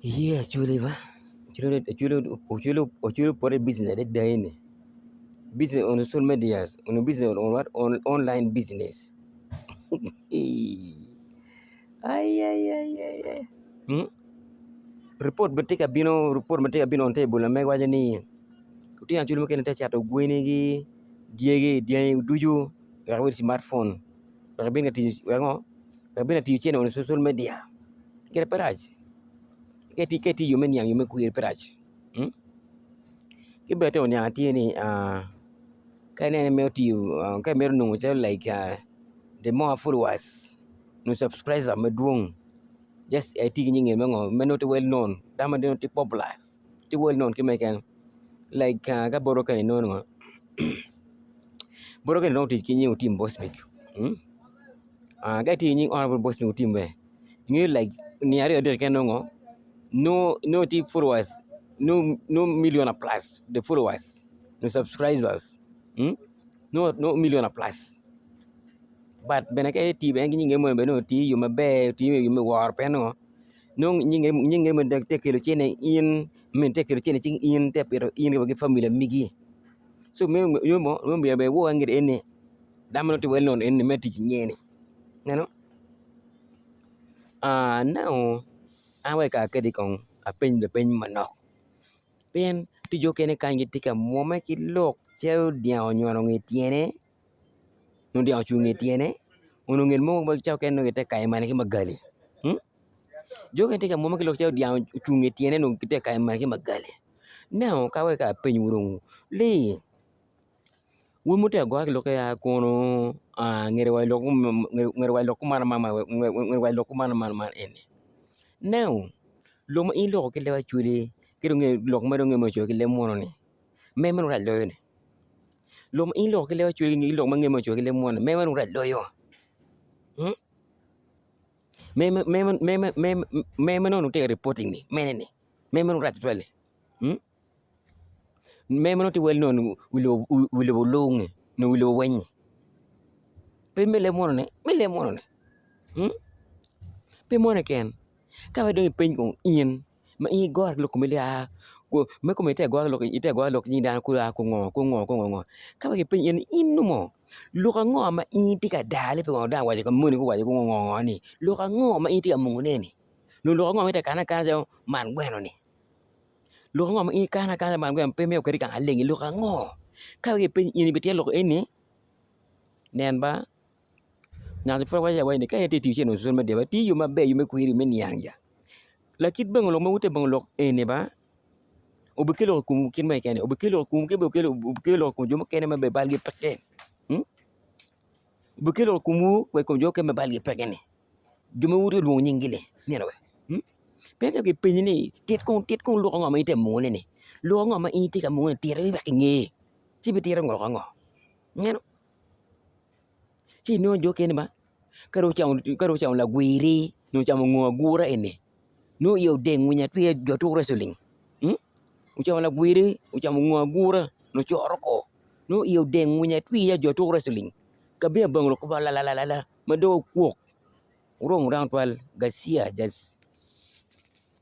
Iye acholi ba acholi opore i business adada eni business on social media onyo business on what online business ayayaya ripot bene tye ka bino ripot ma tye ka bino on table ma mege waco ni lutino acholi mukene tye ka cato gwenigi dyegi dyangi ducu wek ewil cimatpon wek ebin ka tic wek ngo wek ebin ka tiyo cente on social media gire pe rac ka itye i yo me niang yo me kwir pe rac ki bene atye ka niang tye ni ka ineno imito tiyo ka imito nongo calo like the more followers nyo subscriber madwong just iti ki nyingi me ngo ma nongo tye well known dano ma nongo tye popular tye well known kit meno keken like ka bot kany inongo ngo bot kany inongo tic ki nying otim bosmic ka itye ki nying honourable bosmic otim bene ingeyo like nino aryo adek keken nongo nongo itye ki followers nongo million plus the followers the subscribers nongo million plus but bene ka itiyo bene ki nyinge moni bene nongo otiyo i yo maber otiyo i yo me woro pien ningo nongo nyinge moni tye ka kelo cente in tye ka kelo cente i cing in tye ka pito in wa ki family megi co meno myero iwor ngat eni dano ma nongo tye well known eni me tic iye ni ineno. Now an wek aketi kong apeny lapeny manok pien tye jo mukene kany gitye ka mwome ki lok calo dyang onyono nge tyene nyo dyang ocung i nge tyene onyo ngat mo cawa mukene nongo gitye ka kayo malo ki magali jo mukene gitye ka mwome ki lok calo dyang ocung i nge tyene nyo gitye ka kayo malo ki magali now ka wek apenyo dong ni Wun ma wutye ka gure ki lok ea kunu ngete wa i lok kuman man eni now lok ma in iloko ki leb acholi ki dong lok ma dong ocoyo ki leb munu ni me meno rac loyo ni lok ma in iloko ki leb acholi ki lok ma ocoyo ki leb munu ni me meno rac loyo me meno wutye ka reporting ni mene ni me meno rac tutwal-li. Me ma nongo tye wel nongo wi lobo olunge nyo wi lobo wenye pe me leb munu ni me leb munu ni pe moni keken ka dong ipeny kong in ma in igoro ki lok komi aa me kome ite agora ite agora lok nying dano kulu aa kungo kungo kungo ka wek ipeny in ni in nongo lok ango ma in itye ka darone pingo dano owaco ka moni guwaco ngo ngo ni lok ango ma in itye ka mungone ni nyo lok ango ma itye ka kano akana calo man gweno ni. Lok ango ma in ikano akana man gweno pe myero oket i gang aleng-ngi lok ango? Ka wek ipeny in ibitito lok eni nen ba ngat pud awaco awaca ni ka in itye ka tiyo ki social media ba ti yo maber yo me kwiri me niang ja lakit bongo lok ma wutye ka bongo lok eni ba obikelo lok i komwu kit mo keken obikelo lok i komwu ki bene obikelo lok i kom jo mukene ma bene balgi peke obikelo lok i komwu wa i kom jo mukene ma balgi peke-ni. Jo ma wutye ka lwongo nyinggi-ni myero pe dok gipenyi ni tit kong tit kong lok ango ma in itye ka mungone-ni lok ango ma in itye ka mungone titi wek inge ci ibitito lok ango ineno ci inongo jo mukene ba ka dong ocamo lagwiri nyo ocamo ngo agura eni nongo iye odeng winyo atwia jo tuko wrestling ocamo lagwiri ocamo ngo agura nyo ocoro oko nongo iye odeng winyo atwia jo tuko wrestling kabino bongo lok lalala ma dong okwok wuromo dano twal Garcia.